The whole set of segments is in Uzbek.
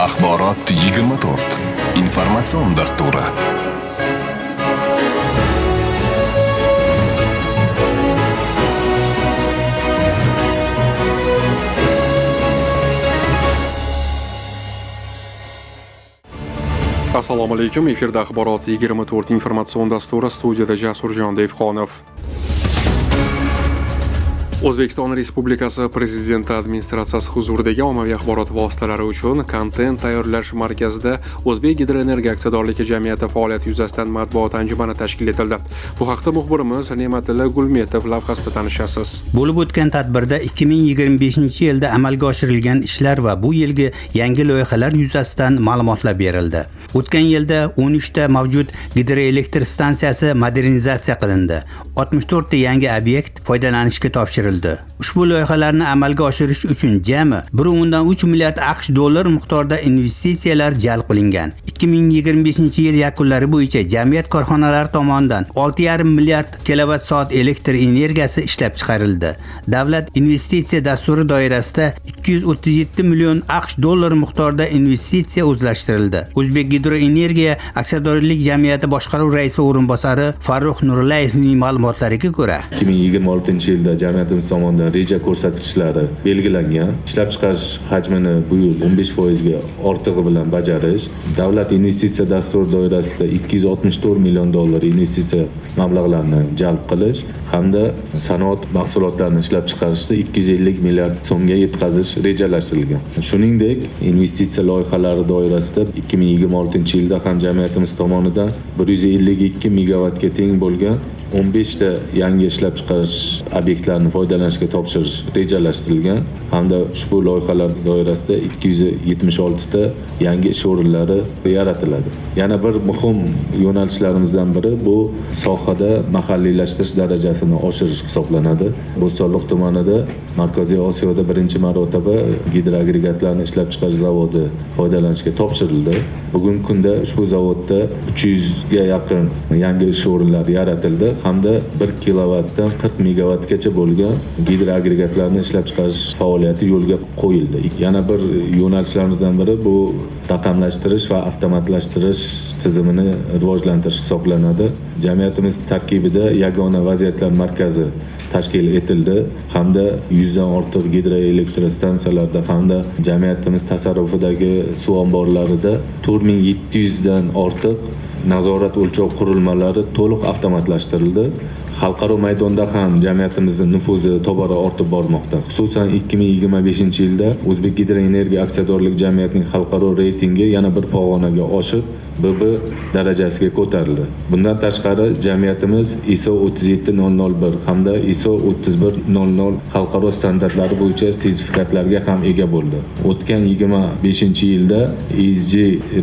Axborot 24 informatsion dasturi. Assalomu alaykum. Efirda Axborot 24 informatsion dasturi, studiyada Jasurjon Devxonov. O'zbekiston Respublikasi Prezidenti administratsiyasi huzuridagi ommaviy axborot vositalari uchun kontent tayyorlash markazida O'zbek gidroenergiya aksiyadorligi jamiyati faoliyati yuzasidan matbuot anjumani tashkil etildi. Bu haqda muxbirimiz Ne'matilla Gulmetov lavhasida tanishasiz. Bo'lib o'tgan tadbirda 2025-yilda amalga oshirilgan ishlar va bu yilgi yangi loyihalar yuzasidan ma'lumotlar berildi. O'tgan yilda 13 ta mavjud gidroelektr stansiyasi modernizatsiya qilindi. 64 ta yangi obyekt foydalanishga topshirildi. Ushbu loyihalarni amalga oshirish uchun jami 1.3 milliard AQSh dollari miqdorida investitsiyalar jalb qilingan. 2025-yil yakunlari bo'yicha jamiyat korxonalari tomonidan 6,5 milliard kilovat soat elektr energiyasi ishlab chiqarildi. Davlat investitsiya dasturi doirasida 237 million AQSh dollari miqdorida investitsiya o'zlashtirildi. O'zbek gidroenergiya aksiyadorlik jamiyati boshqaruv raisi o'rinbosari Farruh Nurullayevning ma'lumotlariga ko'ra, 2026-yilda jamiyatimiz tomonidan reja ko'rsatkichlari belgilangan. Ishlab chiqarish hajmini bu yil 15% ga ortig'i bilan bajarish, davlat investitsiya dasturi doirasida 264 million dollar investitsiya mablag'larini jalb qilish hamda sanoat mahsulotlarini ishlab chiqarishda 250 milliard so'mga yetkazish rejalashtirilgan. Shuningdek, investitsiya loyihalari doirasida 2026-yilda ham jamiyatimiz tomonidan 152 megavatga teng bo'lgan 15 ta yangi ishlab chiqarish obyektlarini foydalanishga topshirish rejalashtirilgan hamda ushbu loyihalar doirasida 276 ta yangi ish o'rinlari yaratiladi. Yana bir muhim yo'nalishlarimizdan biri bu sohada mahalliylashtirish darajasini oshirish hisoblanadi. Bo'stonliq tumanida Markaziy Osiyoda birinchi marotaba gidroagregatlarni ishlab chiqarish zavodi foydalanishga topshirildi. Bugungi kunda ushbu zavodda 300 ga yaqin yangi ish o'rinlari yaratildi hamda 1 kilovatdan 40 megavatgacha bo'lgan gidroagregatlarni ishlab chiqarish faoliyati yo'lga qo'yildi. Yana bir yo'nalishlarimizdan biri bu raqamlashtirish va avtomatlashtirish tizimini rivojlantirish hisoblanadi. Jamiyatimiz tarkibida yagona vaziyatlar markazi tashkil etildi hamda 100 dan ortiq gidroelektrostansiyalarda hamda jamiyatimiz tasarrufidagi suv omborlarida 4700 dan ortiq nazorat o'lchov qurilmalari to'liq avtomatlashtirildi. Xalqaro maydonda ham jamiyatimizning nufuzi tobora ortib bormoqda. Xususan 2025-yilda O'zbek gidroenergiya aksiyadorlik jamiyatining xalqaro reytingi yana bir pog'onaga oshib, BB darajasiga ko'tarildi. Bundan tashqari jamiyatimiz ISO 37001 hamda ISO 3100 xalqaro standartlari bo'yicha sertifikatlarga ham ega bo'ldi. O'tgan 25-yilda ESG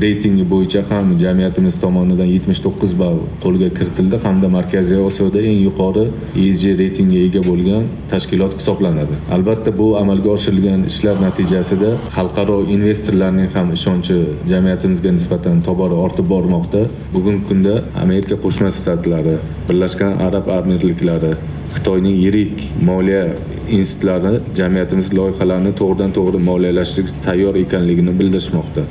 reytingi bo'yicha ham jamiyatimiz tomonidan 79 ball qo'lga kiritildi hamda Markaziy Osiyoda eng yuqori ESG reytingga ega bo'lgan tashkilot hisoblanadi. Albatta, bu amalga oshirilgan ishlar natijasida xalqaro investorlarning ham ishonchi jamiyatimizga nisbatan tobora ortib bormoqda. Bugungi kunda Amerika Qo'shma Shtatlari, Birlashgan Arab Amirliklari, Xitoyning yirik moliya institutlari jamiyatimiz loyihalarini to'g'ridan-to'g'ri moliyalashtirishga tayyor ekanligini bildirishmoqda.